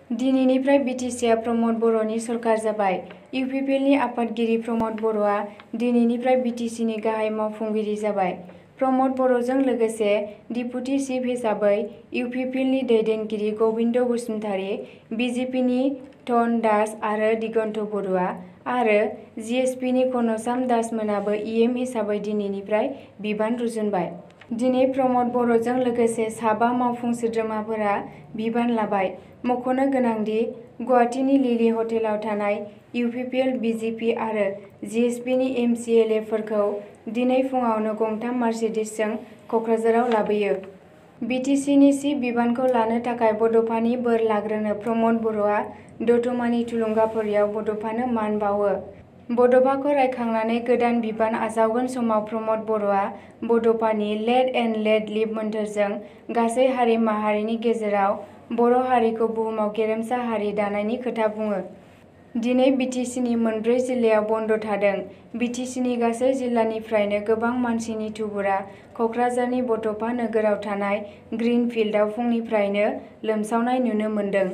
दिनैनिफ्राय बिटिसिआ प्रमद बर'नि सरकार जाबाय। इउपिपिएलनि आफादगिरि प्रमद बर'आ दिनैनिफ्राय बिटिसिनि गाहाय मावफुंगिरि जाबाय। प्रमद बर'जों लोगोसे डिपुटि चिफ हिसाबै इउपिपिएलनि दैदेनगिरि गबिन्द बसुमतारी, बिजेपिनि धन दास आरो दिगन्त बरुवा आरो जिएसपिनि घनश्याम दास मोनाबो इएम हिसाबै दिनैनिफ्राय बिबान रुजुनबाय। दिनै प्रमद बर'जों लोगोसे साबा मावफुं सोद्रोमाफोरा बिबान लाबाय। मख'नो गोनांदि गुवाहाटीनि लिलि हटेलाव थानाय इउपिपिएल, बिजेपि आरो जिएसपिनि एमसिएलएफोरखौ दिनै फुङावनो गंथाम मार्सिडिजजों क'क्राझाराव लाबोयो। बिटिसिनि चिफ बिबानखौ लानो थाखाय बड'फानि बोर लाग्रोनो प्रमद बर'आ दतमानि थुलुंगाफुरियाव बड'फानो मान बावो। बड'फाखौ रायखांनानै गोदान बिबान आजावगोन समाव प्रमद बर'आ बड'फानि लेड एन्ड लेट लिभ मोन्थोरजों गासै हारि माहारिनि गेजेराव बर' हारिखौ बुहुमाव गेरेमसा हारि दानायनि खोथा बुङो। दिनै बिटिसिनि मोनब्रै जिल्लायाव बन्द थादों। बिटिसिनि गासै जिल्लानिफ्रायनो गोबां मानसिनि थुबुरआ क'क्राझारनि बड'फा नोगोराव थानाय ग्रिन फिल्डआव फुंनिफ्रायनो लोमसावनाय नुनो मोन्दों।